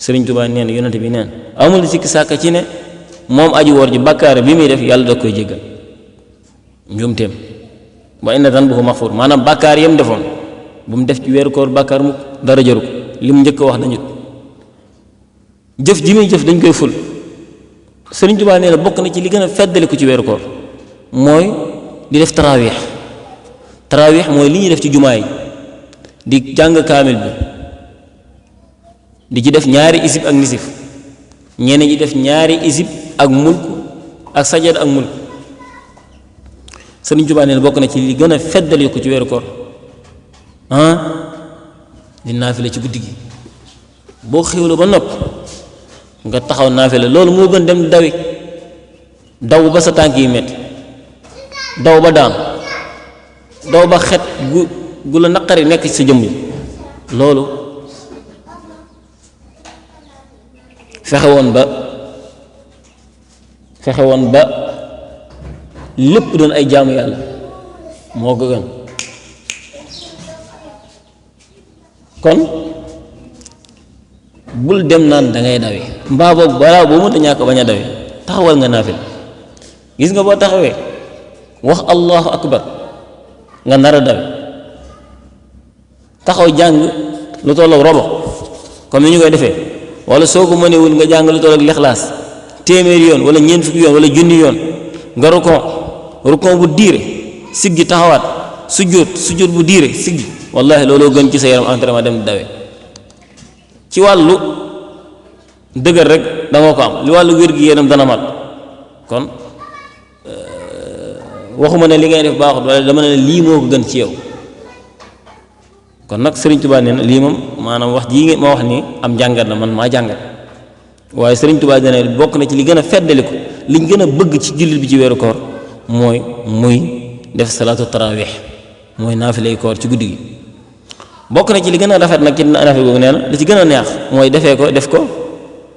Sëriñ Tuubaa nee na yonent bi neen amul sikki sàkk ci ne moom aji woor ji bàkkaar bi muy def yàlla da koy jéggal njuumteem wa inna zanbahu maxfuur maanaam bàkkaar yam defoon bu mu def ci weeru koor bàkkaar mukk dara jaru ko li mu njëkk a wax dañu jëf ji muy jëf dañ koy ful. Sëriñ Tuubaa nee na bokk na ci li gën a feddali ko ci weeru koor mooy di def taraawix mooy li ñuy def ci jumaa yi di jàng kaamil bi di ci def ñaari isib ak nisif ñeneen ñi def ñaari isib ak mulk ak sajad ak mulk. Sëriñ Tuubaa nee na bokk na ci li gën a feddali ko ci weeru koor di naafile ci guddi gi boo xéwlu ba nopp nga taxaw naafile loolu moo gën dem dawi daw ba sa tànk yi metti daw ba daan daw ba xet gu la naqari nekk ci sa jëmm yi loolu fexe woon ba lépp doon ay jaamu yàlla moo ko gën kon bul dem naan da ngay dawe mbaa boog balaa boo mënta ñàkk bañ a dawe taxawal nga naafil gis nga boo taxawee wax allahu akbar nga nar a dawe taxaw jàng lu tolloog robo comme ni ñu koy defee wala soo ko mënewul nga jàng lu tolloog lixlaas téeméeri yoon wala ñeent fukki yoon wala junni yoon nga rukon bu diire siggi taxawaat sujjóot bu diire siggi wallahi looloo gën ci sa yaram entraînement dem di dawe ci wàllu dëgër rek da nga ko am li wàllu wér-gi-yaram dana mat kon waxuma ne li ngay def baaxut wala dama ne lii moo ko gën ci yow kon nag Sëriñ Tuubaa nee na lii moom maanaam wax jii ma wax nii am jàngat la man maa jàngat waaye Sëriñ Tuubaa nee na bokk na ci li gën a feddali ko liñ gën a bëgg ci jullit bi ci weeru koor mooy muy def salaatu tarawih mooy naafilay koor ci guddi gi bokk na ci li gën a rafet nag ci naafila googu nee na li ci gën a neex mooy def ko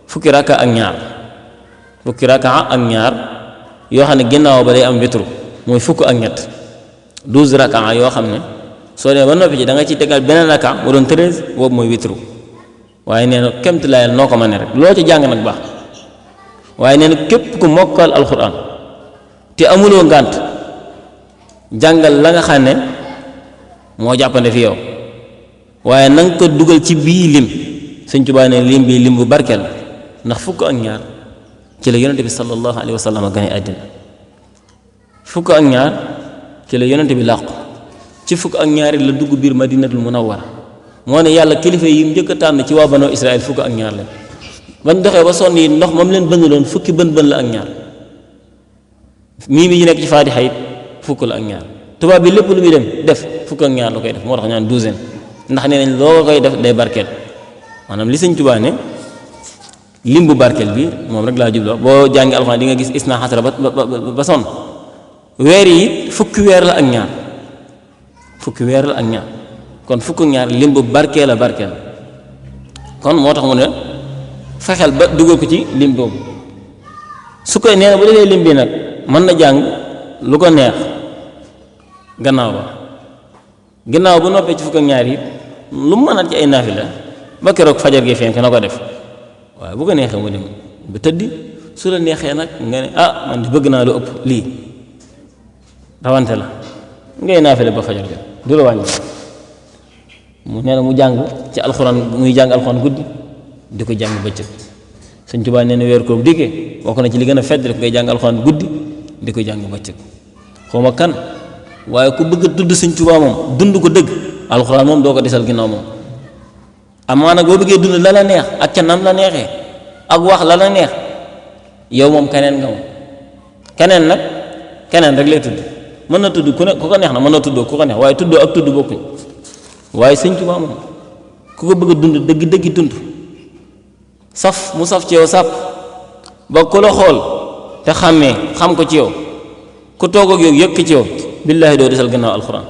fukki raka ak ñaar yoo xam ne ginnaaw ba day am witru mooy fukk ak ñett 12 raka yoo xam ne soo dee ba noppi ci da nga ci tegal beneen raka mu doon 13 boobu mooy witru waaye nee na kémti layal noo ko mënee rek loo ci jàng nag baax waaye nee na képp ku mokkal alxuraan te amuloo ngànt jàngal la nga xam ne moo jàppande fi yow waaye na nga ko dugal ci bii lim Sëñ Tuubaa ne lim bii lim bu barkeel ndax fukk ak ñaar ci la yonente bi sallallahu alayhi wa sallam gane àddina fukk ak ñaar ci la yonente bi làqu ci fukk ak ñaari la dugg biir madinatul munawwara moo ne yàlla kilifa yi njëkk a tànn ci waa banoo Israël fukk ak ñaar leen bañ doxee ba sonn yi ndox moom leen bënn fukki bën la ak ñaar mii mi nekk ci faatixa it fukk la ak ñaar tubaab bi lépp lu muy dem def fukk ak ñaar la koy def moo tax ñaan douzaine ndax nee nañ loo koy def day barkeel maanaam li Sëñ Tuubaa ne lim bu barkeel bi moom rek laa jubloo boo jàngi alxuraan di nga gis isna xasara ba sonn weer yi fukki weer la ak ñaar kon fukk ak ñaar lim bu barkeel kon moo tax mu ne fexeel ba dugal ko ci lim boobu su koy nee na bu defee lim bi nag mën na jàng lu ko neex gannaaw bu noppee ci fukk ak ñaar yi lu mu mën a ci ay naafila ba keroog fajar gi fenk na ko def waaye bu ko neexee mu dem ba tëddi su la neexee nag nga ne man di bëgg naa lu ëpp lii rawante la ngay naafila ba fajar gi du la wàññi mu nee na mu jàng ci alxuraan muy jàng alxuraan guddi di ko jàng bëccëg Sëñ Tuubaa nee na weer koor dikkee bokk na ci li gën a fedd rek ngay jàng alxuraan guddi di ko jàng bëccëg xawma kan waaye ku bëgg a tudd Sëñ Tuubaa moom dund ko dëgg alxuraan moom doo ko desal ginnaaw moom amaa nag boo bëggee dund la la neex ak ca nam la neexee ak wax la la neex yow moom keneen nga moom keneen nag keneen rek lay tudd mën na tudd ku ko neex na mën na tuddoo ku ko neex waaye tuddoo ak tudd bokkuñ waaye Sëñ Tuubaa moom ku ko bëgg a dund dëgg dund saf mu saf ci yow sàpp ba ku la xool te xàmmee xam ko ci yow ku toog ak yow yëkk ci yow billaahi doo desal ginnaaw alxuraan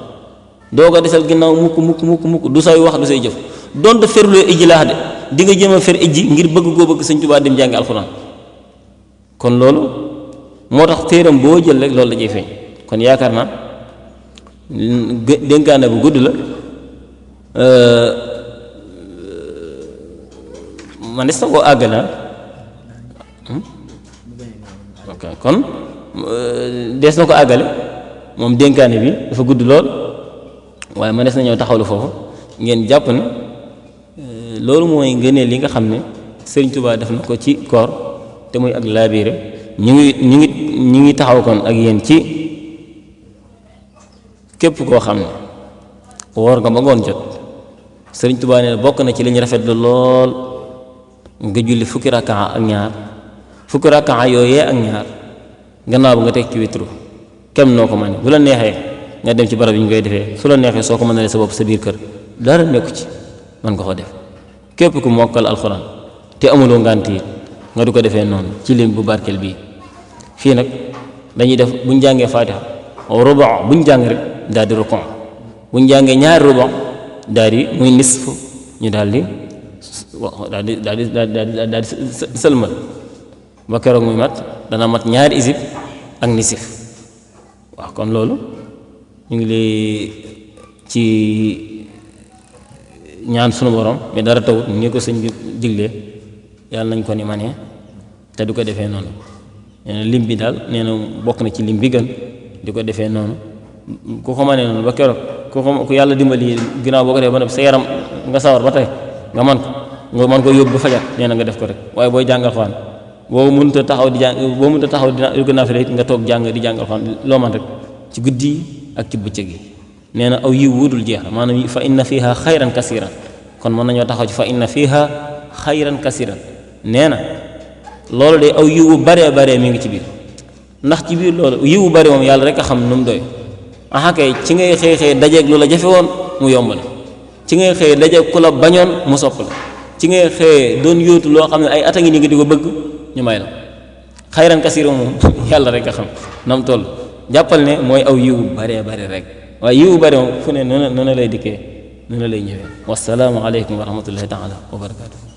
doo ko desal ginnaaw mukk du say wax du say jëf donte ferloo ijlaax de di nga jëm a fer ijji ngir bëgg koo bëgg sëñ Tuubaa dem jàngi alxuraan. kon loolu moo tax téeram boo jël rek loolu la ciy feeñ. kon yaakaar naa dénkaane bu gudd la man des na koo àggale ok kon des na ko àggale moom dénkaane bi dafa gudd lool waaye man des na ñëw taxawlu foofu ngeen jàpp ne loolu mooy ngëneel li nga xam ne Sëriñ Tuubaa def na ko ci koor te muy ak laabiire ñu ngi taxaw kon ak yéen ci képp koo xam ne woor nga ba ngoon jot Sëriñ Tuubaa ne bokk na ci li ñu rafetlu lool nga julli fukki rakkaa ak ñaar fukki rakkaa yooyee ak ñaar gannaaw ba nga teg ci witru kem noo ko ma ne bu la neexee nga dem ci barab yi ñu koy defee su la neexee soo ko mënalee sa bopp sa biir kër dara nekku ci mën nga ko def képp ku mokkal alxuraan te amuloo ngànt yi nga du ko defee noonu ci lim bu barkeel bii. fii nag dañuy def buñ jàngee faatiha ruba buñ jàng rek daal di rukon buñ jàngee ñaari ruba daal di muy nisf ñu daal di sëlmal ba keroog muy mat dana mat ñaari isib ak nisif waaw kon loolu ñu ngi lay ci ñaan sunu borom mais dara tawut ni ko sëñ bi diglee yàlla nañ ko ni manee te du ko defee noonu nee na lim bi daal nee na bokk na ci lim bi gën di ko defee noonu ku ko manee noonu ba keroog ku yàlla dimbali ginnaaw boo ko defee ba noppi sa yaram nga sawar ba tey nga man ko yóbbu ba fajar nee na nga def ko rek waaye booy jàngal xaan boo mënut a taxaw di gën naa fi rek nga toog di jàngal xaan loo man rek ci guddi yi ak ci bëccëg yi nee na aw yiw wudul jeex maanaam fa inna fiha xayran kasiran kon mën nañoo taxaw ci fa inna fiha xayran kasiran nee na loolu de aw yiw bu baree mi ngi ci biir ndax ci biir loolu yiw bu bare moom yàlla rek a xam nu mu doy kay ci ngay xëy dajeeg lu la jafe woon mu yomb la ci ngay xëy dajeeg ku la bañoon mu sopp la ci ngay xëy doon yóotu loo xam ne ay ata ngi ni nga di ko bëgg ñu may la xayran kasiran moom yàlla rek a xam nam toll jàppal ne mooy aw yiw bu baree rek waaye yiw bu bare moom fu ne noonu lay dikkee noonu lay ñëwee wasalaamu aleykum wa rahmatullahi taala wa barakaatu.